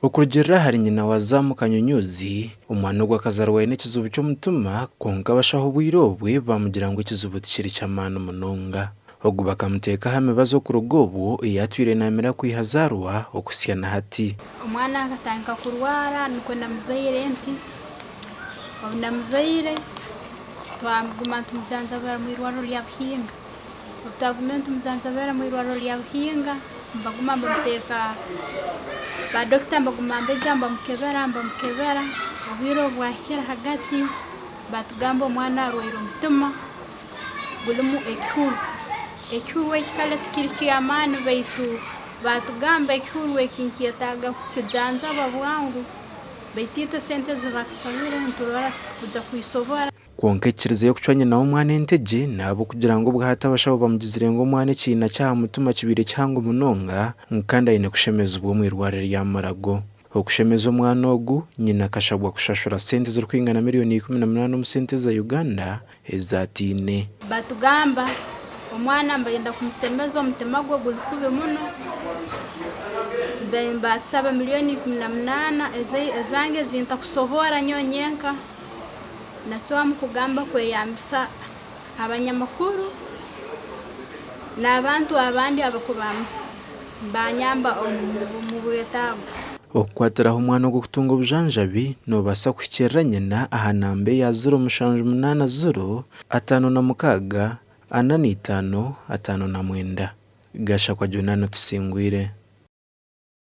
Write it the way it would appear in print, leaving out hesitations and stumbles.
Okurugiirira ahari nyina wa Zamu Kanyunyuzi, omwana ogu akazaarwa aine ekizibu ky'omutima kwonka abashaho obwire obwe baamugira ngu ekizibu tikiri ky'amaani munonga. Ogu bakamuteeka aha mibazi okuruga obwo ei atwire naamira kwiha azaarwa okuhitsya na hati. Omwana akatandika kurwara nikwo namuzaire nti, obu namuzaire twaguma nitumujanjabira omu irwariro rya Buhinga. Obu twagumire nitumujanjabira omu irwariro rya Buhinga, nibaguma nibamuteeka, ba dokita nibaguma nibaija nibamukebera nibamukebera, obwire obu bwahikire ahagati batugamba omwana arwaire omutima gurimu ekihuru. Ekihuru eki kare tikiri ky'amaani baitu batugamba ekihuru eki nikyetaaga kukijanjaba bwangu baitu itwe sente ezi batusabire niturora titukwija kuzisobora. Kwonka ekikirizeyo kucwa nyina w'omwana entegye n'ahabw'okugira ngu obwahati abashaho bamugizire ngu omwana ekiina ky'aha mutima kibaire kihango munonga ngu kandi aine kushemezibwa omu irwariro erya Mulago. Okushemeza omwana ogu, nyina akashabwa kushashura sente ezirikwingana miriyoni 18 omu sente za Uganda ezi ataine. Batugamba omwana nibayenda kumusemeza omutima gwe guri kubi muno, batusaba miriyoni 18 ezange ezintakusobora nyowe nyenka. Nacwamu kugamba kweyambisa abanyamakuru n'abantu abandi abakuba nibanyamba omu bwetaago. Okukwatiraho omwana ogu kutunga obujanjabi, noobaasa kuhikiirira nyina aha namba eya 0780 56 45 59. Gashakwa Jonah Tusingwire.